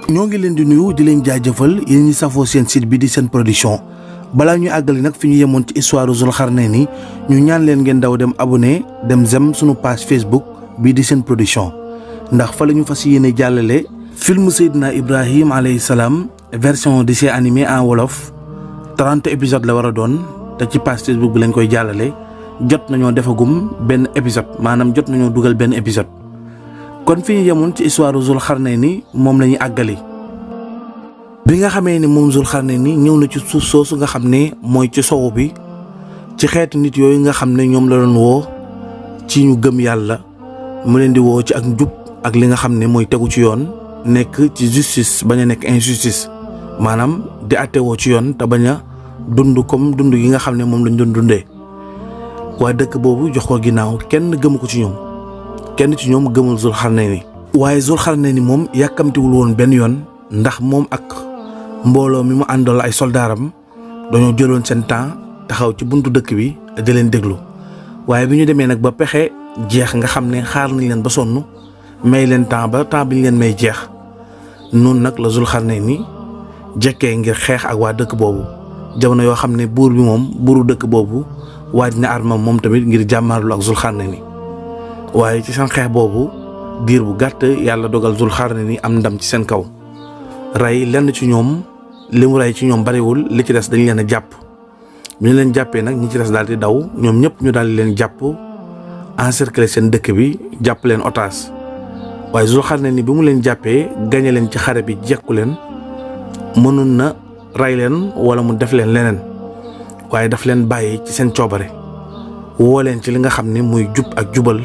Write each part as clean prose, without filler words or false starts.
ñoo ngi leen di nuyu di leen jaajëfal yéen ñi safoo seen site bi di Sen Production balaa ñu àggali nag fi ñu yemoon ci histoire Zulxarnayni ñu ñaan leen ngeen daw dem abonné dem zem suñu page Facebook bii di Sen Production ndax fa la ñu fas yéene jàllale film Seydina Ibrahim alayhi salaam version dessin animé en wolof 30 épisodes la war a doon te ci page Facebook bi lañ koy jàllale jot nañoo defagum benn épisode maanaam jot nañoo dugal benn épisode kon fi ñu yemoon ci histoire Zulxarnayni moom la ñuy àggali bi nga xamee ne moom Zulxarnayni ñëw na ci suuf soosu nga xam ne mooy ci sowu bi ci xeetu nit yooyu nga xam ne ñoom la doon woo ci ñu gëm yàlla mu leen di woo ci ak njub ak li nga xam ne mooy tegu ci yoon nekk ci justice bañ a nekk injustice maanaam di àtte woo ci yoon te bañ a dund comme dund yi nga xam ne moom lañ doon dundee waaye dëkk boobu jox ko ginnaaw kenn gëmu ko ci ñoom kenn ci ñoom gëmul Zulxarnayni waaye Zulxarnayni moom yàkkamtiwul woon benn yoon ndax moom ak mbooloo mi mu àndoon ay soldaaram dañoo jëloon seen temps taxaw ci buntu dëkk bi di leen déglu waaye bi ñu demee nag ba pexe jeex nga xam ne xaar nañ leen ba sonn may leen temps ba temps bi ñu leen may jeex noonu nag la Zulxarnayni jekkee ngir xeex ak waa dëkk boobu jamono yoo xam ne buur bi moom buuru dëkk boobu waaj na armam moom tamit ngir jàmmaarlu ak Zulxarnayni waaye ci seen xeex boobu diir bu gàtt yàlla dogal Zulxarnayni am ndam ci seen kaw rey lenn ci ñoom li mu rey ci ñoom bariwul li ci des dañ leen a jàpp bi ñu leen jàppee nag ñi ci des daal di daw ñoom ñëpp ñu daal di leen jàpp encercler seen dëkk bi jàpp leen otage waaye Zulxarnayni bi mu leen jàppee gañe leen ci xare bi jekku leen mënoon na rey leen wala mu def leen leneen waaye daf leen bàyyi ci seen coobare woo leen ci li nga xam ne muy jub ak jubal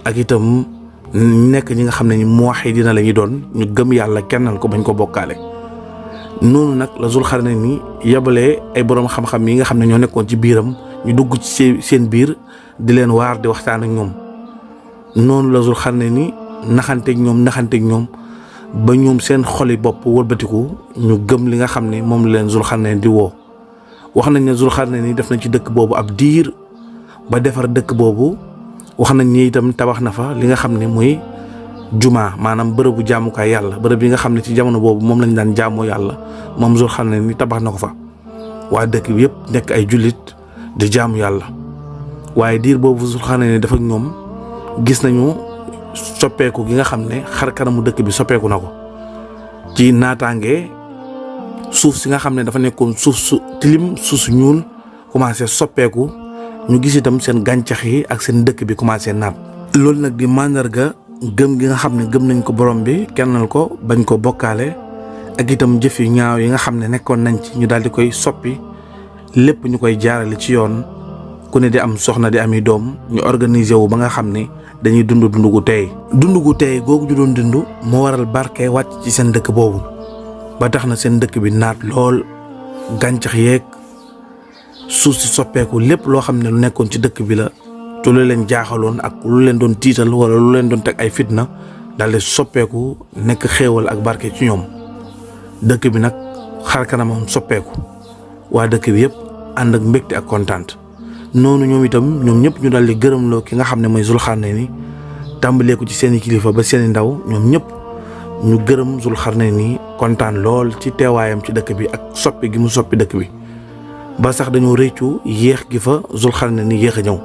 ak itam nekk ñi nga xam ne ñu muwaxidiina la ñuy doon ñu gëm yàlla kennal ko bañ ko bokkaale noonu nag la Zulxarnayni yebalee ay boroom xam-xam yi nga xam ne ñoo nekkoon ci biiram ñu dugg ci seen biir di leen waar di waxtaan ak ñoom noonu la Zulxarnayni naxanteeg ñoom ba ñoom seen xoli bopp wëlbatiku ñu gëm li nga xam ne moom la leen Zulxarnayni di woo wax nañ ne Zulxarnayni def na ci dëkk boobu ab diir ba defar dëkk boobu wax nañ ni itam tabax na fa li nga xam ne muy jumaa maanaam bërëbu jaamukaay yàlla bërëb yi nga xam ne ci jamono boobu moom lañ daan jaamoo yàlla moom Zulxarnayni tabax na ko fa waa dëkk bi yëpp nekk ay jullit di jaamu yàlla waaye diir boobu Zulxarnayni dafa ak ñoom gis nañu soppeeku gi nga xam ne xar kanamu dëkk bi soppeeku na ko ci naataange suuf si nga xam ne dafa nekkoon suuf su tilim suuf su ñuul commencé soppeeku ñu gis itam seen gàncax yi ak seen dëkk bi commencé naat loolu nag di màndarga gëm gi nga xam ne gëm nañ ko borom bi kennal ko bañ ko bokkaale ak itam jëf yu ñaaw yi nga xam ne nekkoon nañ ci ñu daal di koy soppi lépp ñu koy jaarale ci yoon ku ne di am soxna di ami doom ñu organiser wu ba nga xam ne dañuy dund gu teey googu ñu doon dund moo waral barke wàcc ci seen dëkk boobu ba tax na seen dëkk bi naat lool gàncax yeeg suuf si soppeeku lépp loo xam ne lu nekkoon ci dëkk bi la te lu leen jaaxaloon ak lu leen doon tiital wala lu leen doon teg ay fitna daal di soppeeku nekk xéewal ak barke ci ñoom dëkk bi nag xar kanamam soppeeku waa dëkk bi yëpp ànd ak mbégte ak kontaan noonu ñoom itam ñoom ñëpp ñu daal di gërëmloo ki nga xam ne mooy Zulxarnayni tàmbalee ko ci seeni kilifa ba seeni ndaw ñoom ñëpp ñu gërëm Zulxarnayni kontaan lool ci teewaayam ci dëkk bi ak soppi gi mu soppi dëkk bi ba sax dañoo réccu yéex gi fa Zulxarnayni yéex a ñëw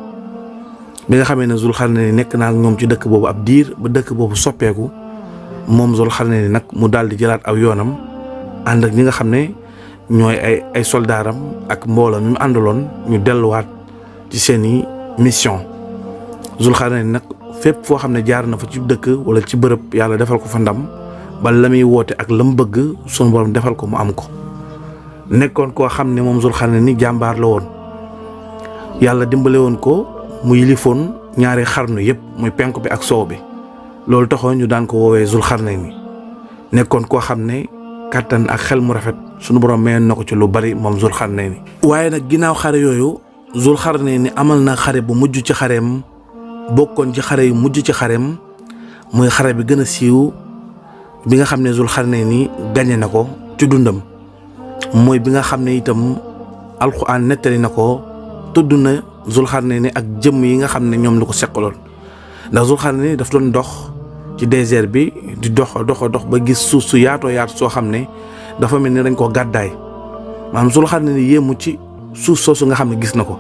bi nga xamee ne Zulxarnayni nekk naa ak ñoom ci dëkk boobu ab diir ba dëkk boobu soppeeku moom Zulxarnayni nag mu daal di jëlaat aw yoonam ànd ak ñi nga xam ne ñooy ay soldaaram ak mbooloo mi mu àndaloon ñu delluwaat ci seeni mission Zulxarnayni nag fépp foo xam ne jaar na fa ci dëkk wala ci bërëb yàlla defal ko fa ndam ba la muy woote ak la mu bëgg sunu borom defal ko mu am ko nekkoon koo xam ne moom Zulxarnayni jàmbaar la woon yàlla dimbale woon ko mu yilifoon ñaari xarnu yëpp muy penku bi ak soow bi loolu taxoon ñu daan ko woowee Zulxarnayni nekkoon koo xam ne kàttan ak xel mu rafet sunu borom mayoon na ko ci lu bari moom Zulxarnayni waaye nag ginnaaw xare yooyu Zulxarnayni amal na xare bu mujj ci xareem bokkoon ci xare yu mujj ci xareem muy xare bi gën a siiw bi nga xam ne Zulxarnayni gañe na ko ci dundam mooy bi nga xam ne itam alxuraan nettali na ko tudd na Zulxarnayni ak jëmm yi nga xam ne ñoom la ko seqaloon ndax Zulxarnayni daf doon dox ci désert bi di dox ba gis suuf su yaatoo yaatu soo xam ne dafa mel ni dañ koo gàddaay maanaam Zul Xarnayni yéemu ci suuf soosu nga xam ne gis na ko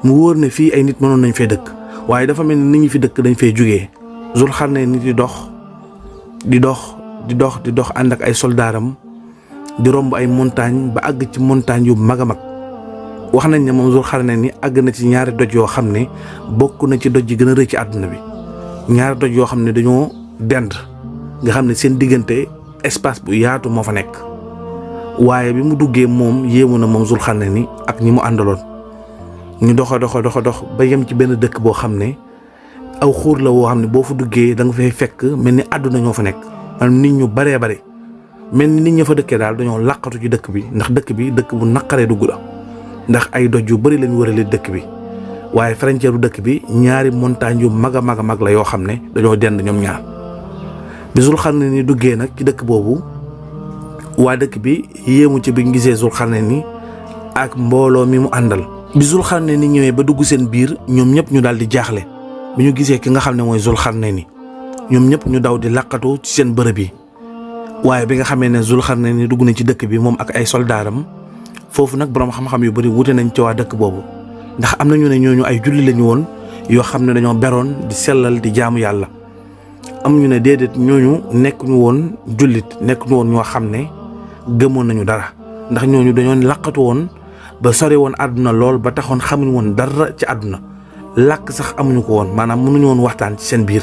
mu wóor ne fii ay nit mënoon nañ fay dëkk waaye dafa mel ni nit ñi fi dëkk dañ fay jugee. Zul Xarnayni di dox ànd ak ay soldaaram di romb ay montagne ba àgg ci montagne yu mag a mag wax nañ ne moom Zul Xarnayni àgg na ci ñaari doj yoo xam ne bokk na ci doj yi gën a rëy ci àdduna bi ñaari doj yoo xam ne dañoo dend nga xam ne seen diggante espace bu yaatu moo fa nekk waaye bi mu duggee moom yéemu na moom Zul Xarnayni ak ñi mu àndaloon ñu dox ba yem ci benn dëkk boo xam ne aw xuur la woo xam ne boo fa duggee da nga fay fekk mel ni àdduna ñoo fa nekk maanaam nit ñu baree bare mel ni nit ña fa dëkkee daal dañoo laqatu ci dëkk bi ndax dëkk bi dëkk bu naqaree dugg la ndax ay doj yu bari lañu wërale dëkk bi waaye frontière bu dëkk bi ñaari montagne yu mag a mag la yoo xam ne dañoo dend ñoom ñaar bi Zul Xarnayni duggee nag ci dëkk boobu waa dëkk bi yéemu ci bi gisee Zul Xarnayni ak mbooloo mi mu àndal bi Zul Xarnayni ñëwee ba dugg seen biir ñoom ñëpp ñu daal di jaaxle bi ñu gisee ki nga xam ne mooy Zul Xarnayni ñoom ñëpp ñu daw di laqatu ci seen bërëb yi waaye bi nga xamee ne Zul Xarnayni dugg na ci dëkk bi moom ak ay soldaaram foofu nag boroom xam-xam yu bari wute nañ ci waa dëkk boobu ndax am na ñu ne ñooñu ay julli lañu woon yoo xam ne dañoo beroon di sellal di jaamu yàlla am ñu ne déedéet ñooñu nekk ñu woon jullit nekk ñu woon ñoo xam ne gëmoon nañu dara ndax ñooñu dañoo laqatu woon ba sori woon àdduna lool ba taxoon xamuñu woon dara ci àdduna làkk sax amuñu ko woon maanaam mënuñu woon waxtaan ci seen biir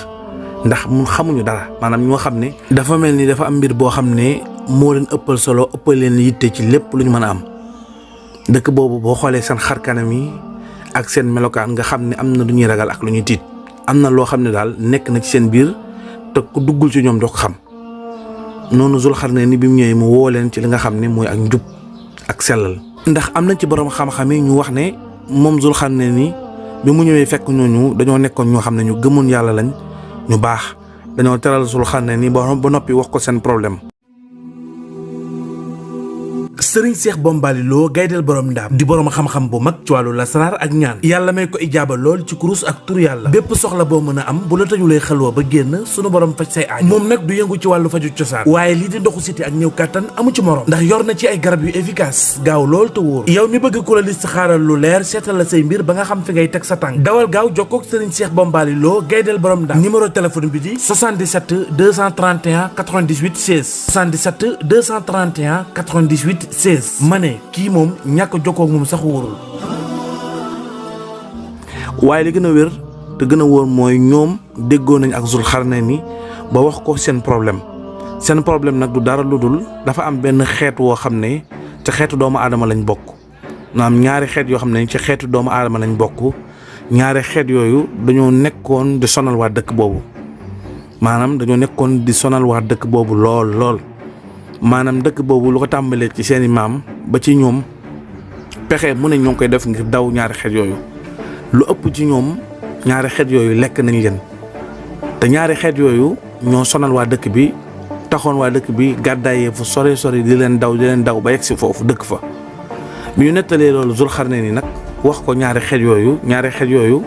ndax mun xamuñu dara maanaam ñoo xam ne dafa mel ni dafa am mbir boo xam ne moo leen ëppal solo ëppal leen yitte ci lépp lu ñu mën a am dëkk boobu boo xoolee seen xar kanam yi ak seen melokaan nga xam ne am na lu ñuy ragal ak lu ñuy tiit am na loo xam ne daal nekk na ci seen biir te ku duggul ci ñoom doo ko xam noonu Zul Xarnayni bi mu ñëwee mu woo leen ci li nga xam ne mooy ak njub ak sellal ndax am na ci borom xam-xam yi ñu wax ne moom Zul Xarnayni bi mu ñëwee fekk ñooñu dañoo nekkoon ñoo xam ne ñu gëmoon yàlla lañ ñu baax dañoo teral Zul Xarnayni ba noppi wax ko seen problème. Sëriñ Cheikh Bombali Lo gaydel borom ndaam di borom xam-xam bu mag ci wàllu lasaraar ak ñaan yàlla may ko ijaaba lool ci kurus ak tur yàlla bépp soxla boo mën a am bu la tëjulee xelwa ba génn sunu borom faj say aaj moom nag du yëngu ci wàllu faju cosaan waaye lii di ndoxu siti ak ñëw kàttan amu ci morom ndax yor na ci ay garab yu efficace gaaw lool te wóor yow mi bëgg ku la listixaaral lu leer seetal la say mbir ba nga xam fi ngay teg sa tànk dawal gaaw jokkoog Sëriñ Cheikh Bombali Lo gaydel borom ndaam numéro téléphone bi di 77 231 98 16 77 231 98 16 ma ne kii moom ñàkk jokkoo moom sax wóorul. waaye li gën a wér te gën a wóor mooy ñoom déggoo nañ ak Zul Xarnayni ba wax ko seen problème nag du dara lu dul dafa am benn xeet woo xam ne ci xeetu doomu aadama lañ bokk maanaam ñaari xeet yoo xam ne ci xeetu doomu aadama lañ bokk ñaari xeet yooyu dañoo nekkoon di sonal waa dëkk boobu lool. maanaam dëkk boobu lu ko tàmbalee ci seeni maam ba ci ñoom pexe mu ne ñoo ngi koy def ngir daw ñaari xeet yooyu lu ëpp ci ñoom ñaari xeet yooyu lekk nañ leen te ñaari xeet yooyu ñoo sonal waa dëkk bi taxoon waa dëkk bi gàddaayee fu sori di leen daw ba yegg si foofu dëkk fa bi ñu nettalee loolu Zul Xarnayni nag wax ko ñaari xeet yooyu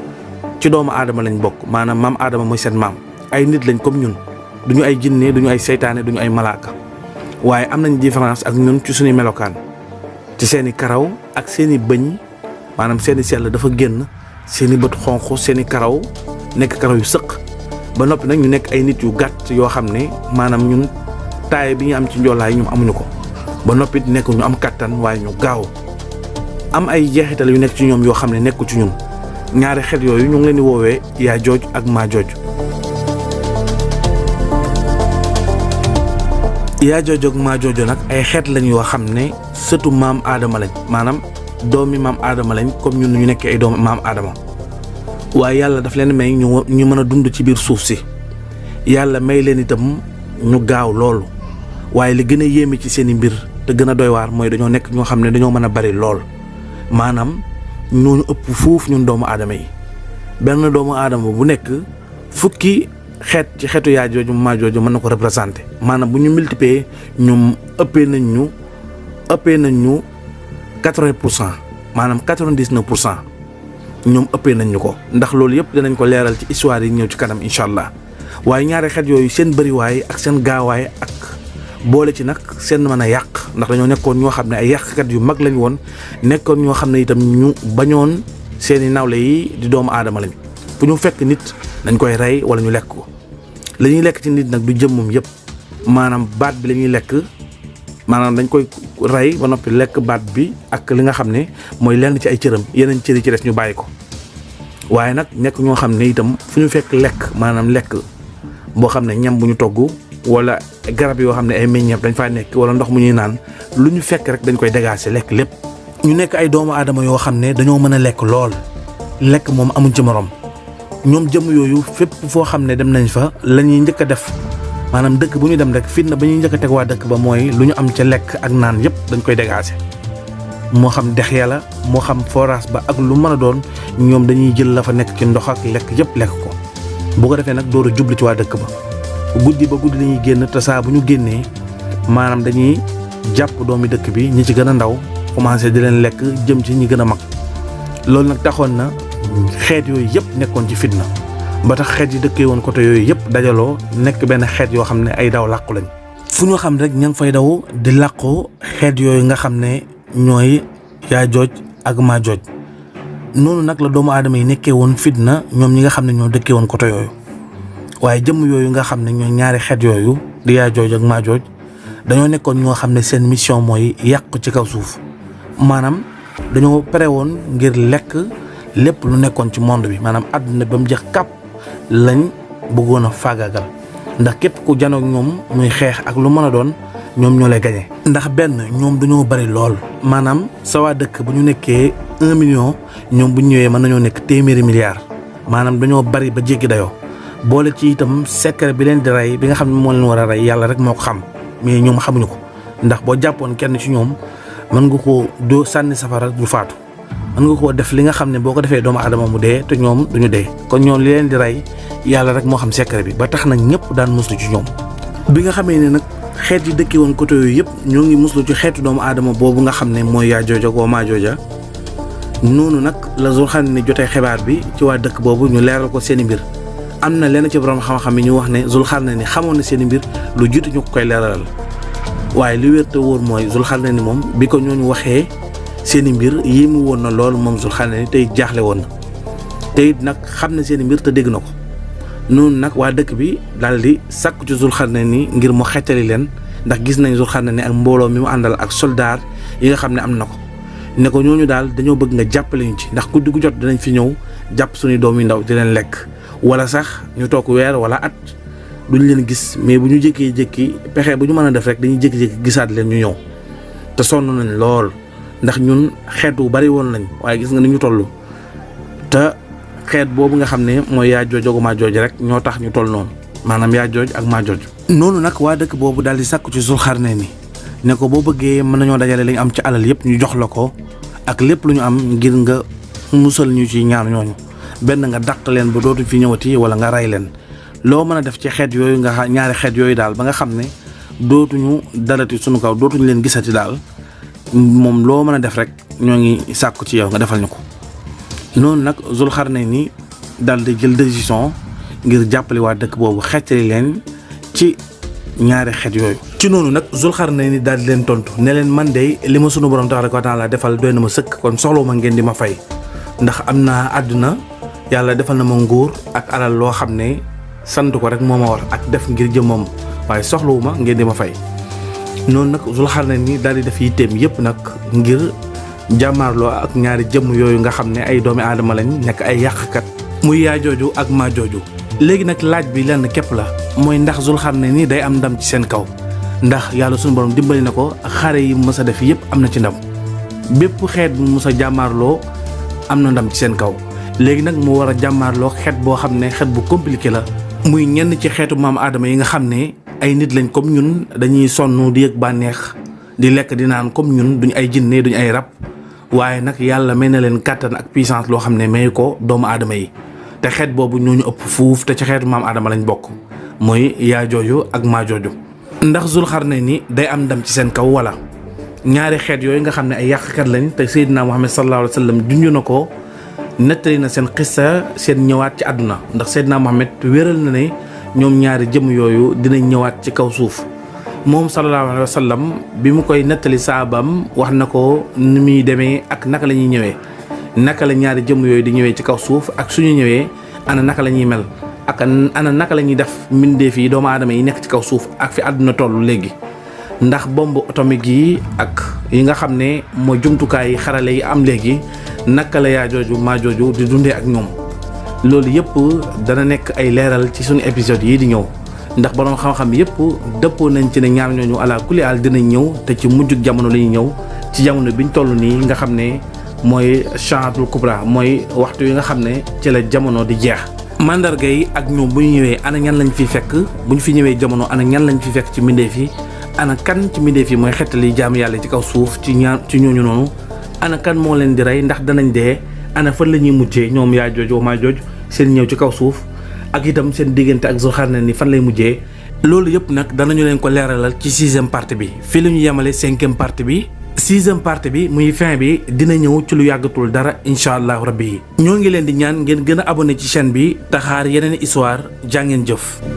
ci doomu aadama lañ bokk maanaam maam aadama mooy seen maam ay nit lañ comme ñun duñu ay jinne duñu ay seytaane duñu ay malaaka waaye am nañ différence ak ñun ci suñu melokaan ci seeni karaw ak seeni bëñ maanaam seeni sell dafa génn seeni bët xonq seeni karaw nekk karaw yu sëq ba noppi nag ñu nekk ay nit yu gàtt yoo xam ne maanaam ñun taay bi ñu am ci njoolaay ñoom amuñu ko ba noppi nekk ñu am kattan waaye ñu gaaw am ay jeexital yu nekk ci ñoom yoo xam ne nekkul ci ñun ñaari xeet yooyu ñu ngi leen di woowee yaa jooj ak maa jooj yaa joojo ak maa joojo nag ay xeet lañ yoo xam ne sëtu maam aadama lañ maanaam doomi maam aadama lañ comme ñun ñu nekkee ay doomi maam aadama waaye yàlla daf leen may ñu mën a dund ci biir suuf si yàlla may leen itam ñu gaaw loolu waaye li gën a yéeme ci seen i mbir te gën a doy waar mooy dañoo nekk ñoo xam ne dañoo mën a bari lool maanaam ñooñu ëpp fuuf ñun doomu aadama yi benn doomu aadama bu nekk fukki xeet ci xeetu yaa jooju maa jooju mën na ko représenté maanaam bu ñu multiplier ñoom ëppee nañ ñu 80% maanaam 99% ñoom ëppee nañ ñu ko ndax loolu yëpp dinañ ko leeral ci histoire yi ñëw ci kanam incha allah waaye ñaari xeet yooyu seen bëriwaay ak seen gaawaay ak boole ci nag seen mën a yàq ndax dañoo nekkoon ñoo xam ne ay yàqkat yu mag lañ woon nekkoon ñoo xam ne itam ñu bañoon seeni nawle yi di doomu aadama lañ fu ñu fekk nit dañ koy rey wala ñu lekk ko la ñuy lekk ci nit nag du jëmmam yëpp maanaam baat bi la ñuy lekk maanaam dañ koy rey ba noppi lekk baat bi ak li nga xam ne mooy lenn ci ay cëram yeneen cëri ci des ñu bàyyi ko waaye nag nekk ñoo xam ne itam fu ñu fekk lekk maanaam lekk boo xam ne ñam bu ñu togg wala garab yoo xam ne ay meññeef dañ faa nekk wala ndox mu ñuy naan lu ñu fekk rek dañ koy dégager lekk lépp. ñu nekk ay doomu aadama yoo xam ne dañoo mën a lekk lool lekk moom amuñ ci morom ñoom jëm yooyu fépp foo xam ne dem nañ fa la ñuy njëkk a def maanaam dëkk bu ñu dem rek fitna ba ñuy njëkk a teg waa dëkk ba mooy lu ñu am ca lekk ak naan yëpp dañ koy dégager moo xam dex yàlla moo xam forage ba ak lu mën a doon ñoom dañuy jël la fa nekk ci ndox ak lekk yëpp lekk ko bu ko defee nag door a jublu ci waa dëkk ba guddi ba guddi dañuy génn te saa bu ñu génnee maanaam dañuy jàpp doomi dëkk bi ñi ci gën a ndaw commencé di leen lekk jëm ci ñi gën a mag loolu nag taxoon na xeet yooyu yëpp nekkoon ci fitna ba tax xeet yi dëkkee woon côté yooyu yëpp dajaloo nekk benn xeet yoo xam ne ay daw làqu lañ fu ñu xam rek ña ngi fay daw di làqu xeet yooyu nga xam ne ñooy Yaajooj ak Maajooj noonu nag la doomu aadama yi nekkee woon fitna ñoom ñi nga xam ne ñoo dëkkee woon côté yooyu waaye jëmm yooyu nga xam ne ñooy ñaari xeet yooyu di Yaajooj ak Maajooj dañoo nekkoon ñoo xam ne seen mission mooy yàqu ci kaw suuf maanaam dañoo pare woon ngir lekk lépp lu nekkoon ci monde bi maanaam àdduna ba mu jeex kàpp lañ bëggoon a faagaagal ndax képp ku janoog ñoom muy xeex ak lu mën a doon ñoom ñoo lay gañe ndax benn ñoom dañoo bari lool maanaam sa waa dëkk bu ñu nekkee 1 million ñoom bu ñu ñëwee mën nañoo nekk téeméeri milliards maanaam dañoo bari ba jéggi dayoo boole ci itam secret bi leen di rey bi nga xam ne moo leen war a rey yàlla rek moo ko xam mais ñoom xamuñu ko ndax boo jàppoon kenn ci ñoom mën nga koo doo sànni safara du faatu mën nga koo def li nga xam ne boo ko defee doomu aadama mu dee te ñoom duñu dee kon ñoom li leen di rey yàlla rek moo xam secret bi ba tax nag ñëpp daan muslu ci ñoom bi nga xamee ne nag xeet yi dëkkee woon côté yooyu yëpp ñoo ngi muslu ci xeetu doomu aadama boobu nga xam ne mooy Yaajooj ak Maajooja noonu nag la Zulxarnayni jotee xibaar bi ci waa dëkk boobu ñu leeral ko seeni mbir am na lenn ci borom xam-xam yi ñu wax ne Zulxarnayni xamoon na seeni mbir lu jiitu ñu ko koy leeralal waaye li wér te wóor mooy Zulxarnayni moom bi ko ñooñu waxee seeni mbir yéemu woon na lool moom Zulxarnayni tey jaaxle woon na te it nag xam na seeni mbir te dégg na ko noonu nag waa dëkk bi daal di sàkku ci Zulxarnayni ngir mu xettali leen ndax gis nañ Zulxarnayni ak mbooloo mi mu àndal ak soldaar yi nga xam ne am na ko ne ko ñooñu daal dañoo bëgg nga jàppale ñu ci ndax guddi gu jot dinañ fi ñëw jàpp suñuy doom yu ndaw di leen lekk wala sax ñu toog weer wala at duñ leen gis mais bu ñu jékkee-jékki pexe bu ñu mën a def rek dañuy jékki-jékki gisaat leen ñu ñëw te sonn nañ lool ndax ñun xeet wu bari woon lañ waaye gis nga ni ñu toll te xeet boobu nga xam ne mooy Yaajooj ak Maajooj rek ñoo tax ñu toll noonu maanaam Yaajooj ak Maajooj noonu nag waa dëkk boobu daal di sàkku ci Zulxarnayni ne ko boo bëggee mën nañoo dajale li ñu am ci alal yëpp ñu jox la ko ak lépp lu ñu am ngir nga musal ñu ci ñaar ñooñu benn nga dàq leen ba dootuñ fi ñëwati wala nga rey leen loo mën a def ci xeet yooyu nga ñaari xeet yooyu daal ba nga xam ne dootuñu dalati suñu kaw dootuñu leen gisati daal moom loo mën a def rek ñoo ngi sàkku ci yow nga defal ñu ko noonu nag Zulxarnayni daal di jël décision ngir jàppale waa dëkk boobu xeetali leen ci ñaari xeet yooyu ci noonu nag Zulxarnayni daal di leen tontu ne leen man de li ma sunu borom tabaaraka wa taala defal doy na ma sëkk kon soxlawuma ngeen di ma fay ndax am naa àdduna yàlla defal na ma nguur ak alal loo xam ne sant ko rek moo ma war ak def ngir jëmmam waaye soxlawuma ngeen di ma fay noonu nag Zulxarnayni daal di def yitteem yëpp nag ngir jàmmaarloo ak ñaari jëmm yooyu nga xam ne ay doomi aadama lañ nekk ay yàqkat muy Yaajooju ak Maajooju léegi nag laaj bi lenn képp la mooy ndax Zulxarnayni day am ndam ci seen kaw ndax yàlla suñu borom dimbali na ko xare yi mës a def yëpp am na ci ndam bépp xeet bu mës a jàmmaarloo am na ndam ci seen kaw léegi nag mu war a jàmmaarloo xeet boo xam ne xeet bu compliqué la muy ñenn ci xeetu maam aadama yi nga xam ne ay nit lañ comme ñun dañuy sonn di yëg bànneex di lekk di naan comme ñun duñ ay jinne duñ ay rab waaye nag yàlla may na leen kàttan ak puissance loo xam ne may ko doomu aadama yi te xeet boobu ñoo ñu ëpp fuuf te ci xeetu maam aadama lañ bokk mooy Yaajooju ak Maajooju ndax Zulxarnayni day am ndam ci seen kaw wala ñaari xeet yooyu nga xam ne ay yàqkat lañ te Seydina Muhammad sallallahu alayhi wa sallam junj na ko nettali na seen xissa seen ñëwaat ci àdduna ndax Seydina Muhammad wéral na ne ñoom ñaari jëm yooyu dinañ ñëwaat ci kaw suuf. moom sallallahu alayhi wa sallam bi mu koy nettali saabam wax na ko ni muy demee ak naka la ñuy ñëwee naka la ñaari jëm yooyu di ñëwee ci kaw suuf ak suñu ñëwee ana naka la ñuy mel ak ana naka la ñuy def mbindeef yi doomu aadama yi nekk ci kaw suuf ak fi àdduna toll léegi. ndax bombe atomique yi ak yi nga xam ne mooy jumtukaay yi xarale yi am léegi naka la yaa jooju maa jooju di dundee ak ñoom loolu yëpp dana nekk ay leeral ci suñu épisode yi di ñëw ndax borom xam-xam yëpp dëppoo nañ ci ne ñaar ñooñu ala kulli aal dinañ ñëw te ci mujjug jamono la ñuy ñëw ci jamono biñ toll nii nga xam ne mooy shaatul kubra mooy waxtu yi nga xam ne ci la jamono di jeex. mandarga yi ak ñoom bu ñu ñëwee ana ñan lañ fi fekk bu ñu fi ñëwee jamono ana ñan lañ fi fekk ci mbindeef yi ana kan ci mbindeef yi mooy xettali jaamu yàlla ci kaw suuf ci ñooñu noonu ana kan moo leen di rey ndax danañ dee ana fan la ñuy mujjee ñoom yaa jooj maa jooj seen ñëw ci kaw suuf ak itam seen diggante ak Zulxarnayn ni fan lay mujjee. loolu yëpp nag danañu leen ko leeralal ci 6e partie bi fii la ñu yemale 5e partie bi 6e partie bi muy fin bi dina ñëw ci lu yàggatul dara incha allahu rabbi yi ñoo ngi leen di ñaan ngeen gën a abonné ci chaîne bi te xaar yeneen histoire jaa ngeen jëf.